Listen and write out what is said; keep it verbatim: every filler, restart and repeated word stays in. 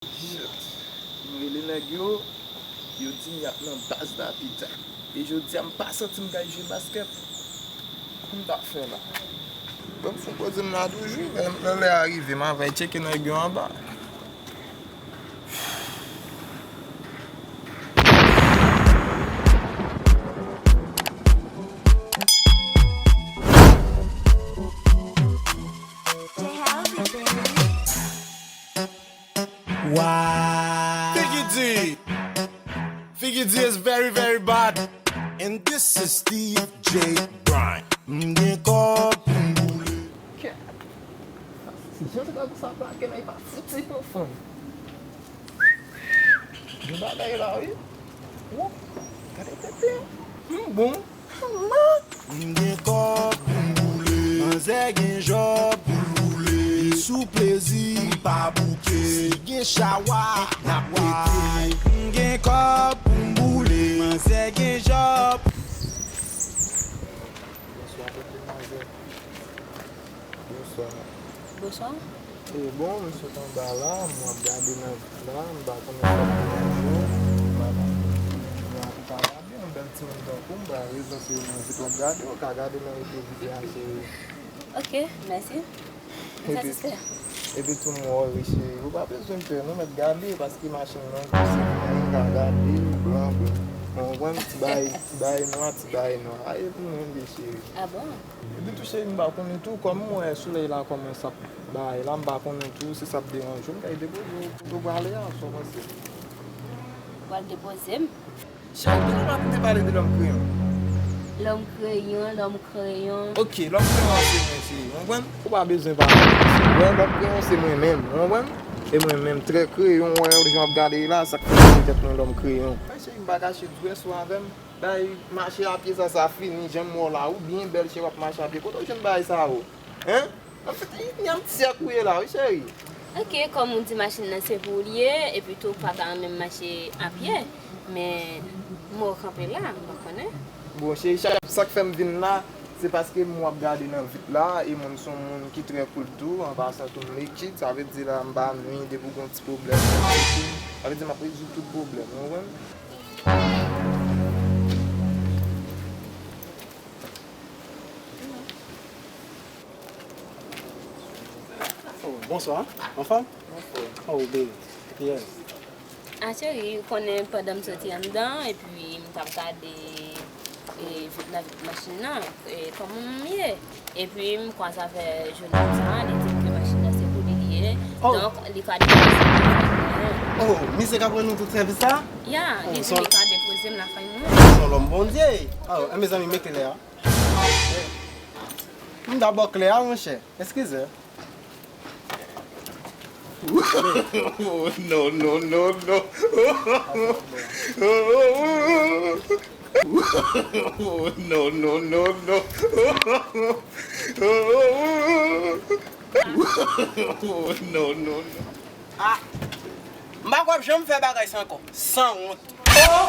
Shit. M rele nèg yo, yo di m y ap nan baz la pita. E jodi a, m pa santi m kay jwe baskèt. Kòman m t ap fè la? Ban m fon poze m la toujou, men lè lè a rive, m ava tcheke nèg yo anba. Wow. Figgy D. Figgy D is very, very bad. And this is Steve J Brown. M gen kòb pou m boule. Kèt. Si jan se bagay sa plake la, e pa fouti pou fanm. Gen bagay la, wi. Woup. Gade tete. M bon. M gen kòb pou m boule, manzè gen jòb pou l woule. Li sou plezi, li pa bouke. Si gen chawa, n ap pete. M gen kòb pou m boule, manzè gen jòb. Bonswa, bèl demwazèl. Bonswa. Bonswa. E bon, m sot anba la, m ap gade nan vit la, m pa konnen sa k te rive, m pa konnen. Bon, an tou ka, gade yon bèl timoun tankou m, pa rezon se nan vit w ap gade, ou ka gade nan retwovizè a, cheri. Ok, mèsi. M satisfè. Epi tou m wè w, wi, cheri. Ou pa bezwen pè, non, mèt gade, paske machin nan, se mwen, m ka gade, blan, blan. Ou konprann? Ti bagay, ti bagay nwa, ti bagay nwa. A, e pou mwen, li, cheri. A bon? Epi tou, cheri, m pa konnen tou, kòm m wè solèy la kòmanse ap bay la, m pa konnen tou si sa ap deranje w, m kay depoze w kote w prale a, sa w panse? W al depoze m? Cheri, kilè w pa te pale de lòm kreyon? Lòm kreyon, lòm kreyon. Ok, lòm kreyon se mwen, cheri, w konprann? Ou pa bezwen pale. Wè, lòm kreyon se mwen menm, w konprann? E mwen menm, trè kreyon, wè, jan w ap gade la, sa k fè m mete tèt mwen lòm kreyon. Wè, cheri, m pa kache, dwès ou avè m. Bay mache apye sa, sa fini, jan m wè w la, ou byen bèl, cheri, w ap mache apye. Kote w jwenn bagay sa yo? Hein? Anfèt, e yon ti sèk ou ye la, wi, cheri. Ok, kòm ou di machin nan se pou ou li ye, epi tou ou pa ta renmen m mache apye, men m wè w kanpe la, m pa konnen. Bon, cheri, sa, sa k fè m vin la, se paske m wè w ap gade nan vit la, e mwen m se yon moun ki trè cool tou, an pasan tou m legit, sa vle di la m pa nwi depi w gen yon ti pwoblèm, sa vle di m ap rezoud tout pwoblèm, ou konprann? Oh, bonswa. Anfòm? Anfòm. Oh, baby. Yes. Ah, cheri, ou konnen pandan m soti anndan, epi m t ap gade, e, vit nan vit machin nan, e, kòman m ye. Epi m kwaze avè jèn sa, li di m ke machin nan se pou li li ye. Oh. Donk, li ka depoze m nan fèy mwen. Oh, misye ka pran nou tout sèvis sa? Ya, oh, li di li ka depoze m nan fèy mwen. Son lòm Bondye. Oh, e mezanmi, mete lè a. M dabò klè a, monchè. Eskize. Oh, non, non, non, non. Oh, non, non, non, non. Oh, non, non, non. Ah! M pa kwè w ap janm fè bagay sa ankò. Sanwont. Oh!